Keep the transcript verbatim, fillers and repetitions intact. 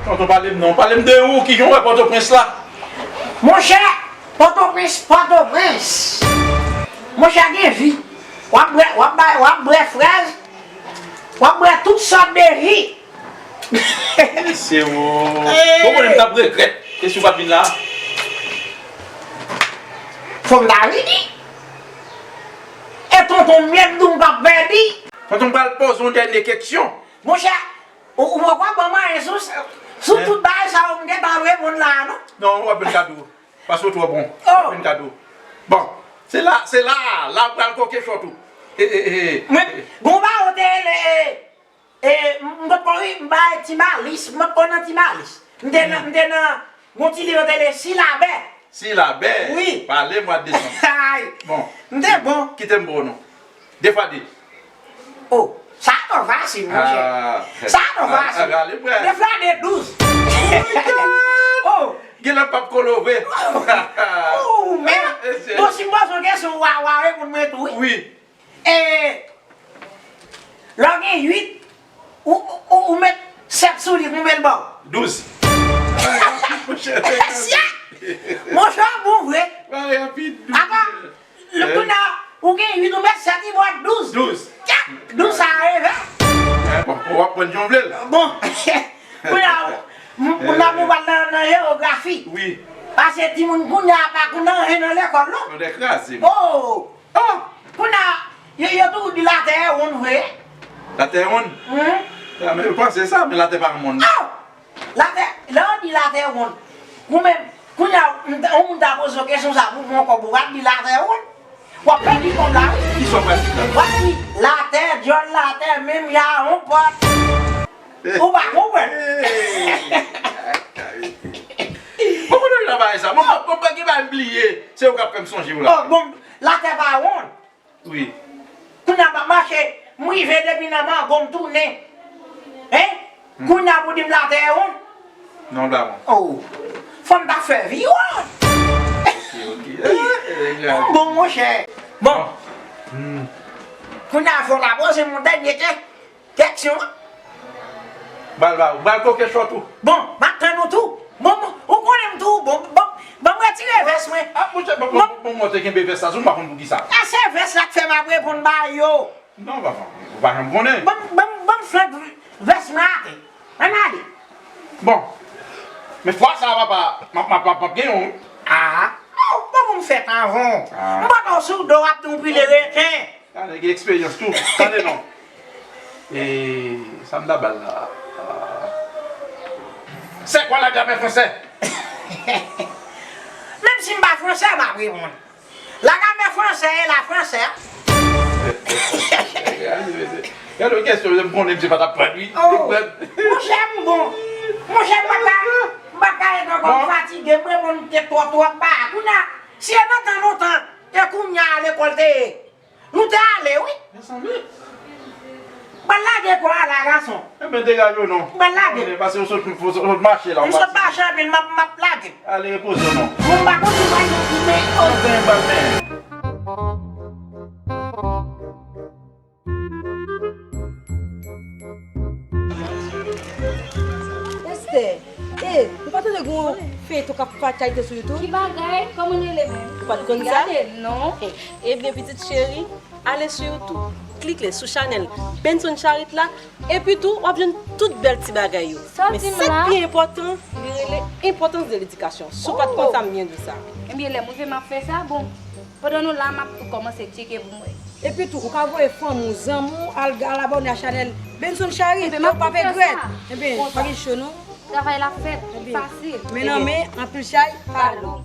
Tonton, pale m non. Pale m de ou, kijan w wè Pòtoprens la? Monchè, Pòtoprens, Pòtoprens. Monchè, gen vi. W ap bwè, w ap bay, w ap bwè frèz, w ap bwè tout sòt de ji. Mesye, wo. Bon, konnen m t ap regrèt. E si w pa t vin la? Fò m ta vini. E tonton m ye m di w m p ap pèdi. Tonton, m pral poze yon dènye keksyon. Monchè, ou, ou poko ban m anyen sou, sou tout bagay sa yo m gentan reponn la a, non? Non, w ap jwenn kado. Paske w twò bon. W ap jwenn kado. Bon, se la, se la, la w pral koke chòt ou. E, e, e, mwen, e. Gon bagay ou te rele, e, e, m, m potko ri, m bay Ti Malis, m potko nan Ti Malis. M te nan, m te nan, gon ti liv yo te rele Silabè. Silabè? Wi. Pale mwa de desanm. Ay. Bon. M te bon. Kite m ba w non. De fwa de. Oh, sa twò fasil, monchè. Ah. Sa twò fasil. Ah, ah, ale, frè. De fwa de, douz. Oh. Genlè m p ap kolo vre. Oh, men, bon, si m poze yon kesyon, w a, w a reponn mwen tou, wi. Wi. E, lè w gen uit, ou, ou, ou, ou met sèt sou li, konbyen l ba w? Douz. Monchè, monchè, w bon vre. Bagay rapid, douz. Avan, lè kounye a, ou gen uit, ou met sèt, li ba w douz. Douz. Tchak! Douz sa a reve. Eh, bon, w ap pran jan w vle l. Bon. Kounye a, m, m, m ap pral nan, nan jewografi. Wi. Paske timoun kounye a pa konn anyen nan lekòl, non. Yo dekraze m. Oh! Ah! Kounye a, yo, yo toujou di latè wonn vre. Latè wonn? Mhm. Ah, men yo panse sa, men latè pa wonn. Oh! Latè, lè yo di latè wonn, ou menm, kounye a, m ta, yon moun ta poze w kesyon sa pou mwen ankò, pou w ap di latè wonn. W ap pèdi kòb la, wi. Kisa w pral di la? W ap di latè, dyòl latè, menm jan yon pòt. Ou pa konprann? Bon, kote w jwenn bagay sa? Bon, bon, bon, gen bagay m bliye. Se ou k ap fè m sonje w la. Oh, bon, latè pa wonn. Wi. Kounye a m ap mache, m rive depi nan mango m tounen. Hein? Hmm. Kounye a pou di m latè wonn? Non, l pa wonn. Oh. Fò m ta fè viwon. Ok, ok. Eh, eh, eh, bon, monchè. Bon. Hmm. Kounye a fò w ta poze m yon dènye ke-, keksyon. Bal ba ou. Bal koke chòt ou. Bon, m ap tann ou tou. Bon, bon, ou konnen m tou. Bon, bon, bon, m retire vès mwen. Ah, monchè, bon, bon, bon, bon, mwen te kenbe vès la sou m, pa konn pou ki sa. A se vès la k fè m ap reponn ba yo. Non, papa, ou pa janm konnen. Bon, bon, bon, flank vès mwen atè. Ann ale. Bon. Men fwa sa a, papa, m ap, m ap, m ap, m ap gen yon. Ah, oh, bon, bon, m fèt anvan w. Ah. M pa t sou do w ap di w pile reken. Gade, gen eksperyans tou. Tande non. E, sa m ta ba l la. Ah. C'est quoi la grammaire française? Menm si m pa fransè, m ap reponn. La grammaire française est la française. Gade, gade, gade yon kesyon, m konnen misye pa t ap pran, wi. Oh, monchè, m bon. Monchè, m pa ka, m pa ka ret ankò, m fatige, m reponn te twòp, twòp ba. Kounye a, si e nan tan lontan, e kounye a lekòl te ye. Nou te ale, wi. Mezanmi. Ban lage kò a la, gason. Enben, degaje w non. Ban lage. Pase w sot, w sot mache la. M sot mache anpil, m ap, m ap lage. Ale, repoze w non. Bon, m pa konn si w pral gen ti men. Oh. Anben, ban men. Esther, e, ou pa tande gon feyton k ap fè aktyalite sou YouTube? Ki bagay? Kòman l rele menm? Ou pa t konn sa? Gade, non. Ebyen, pitit cheri, ale sou YouTube, klike sou chanèl Benson Charit la, epi tou, w ap jwenn tout bèl ti bagay yo. Men sa k pi enpòtan, li rele enpòtans de ledikasyon. Si w pa t konn sa, m byen di w sa. Ebyen, lè m rive, m ap fè sa, bon. Pandan nou la, m ap tou kòmanse tcheke pou m wè. Epi tou, ou ka voye fanmi w, zanmi w, al, al abòne a chanèl Benson Charit, ou p ap regrèt. Ebyen, pa gen cho non. Travay la fèt, li fasil. Men nan men, anpil chay, pa lou.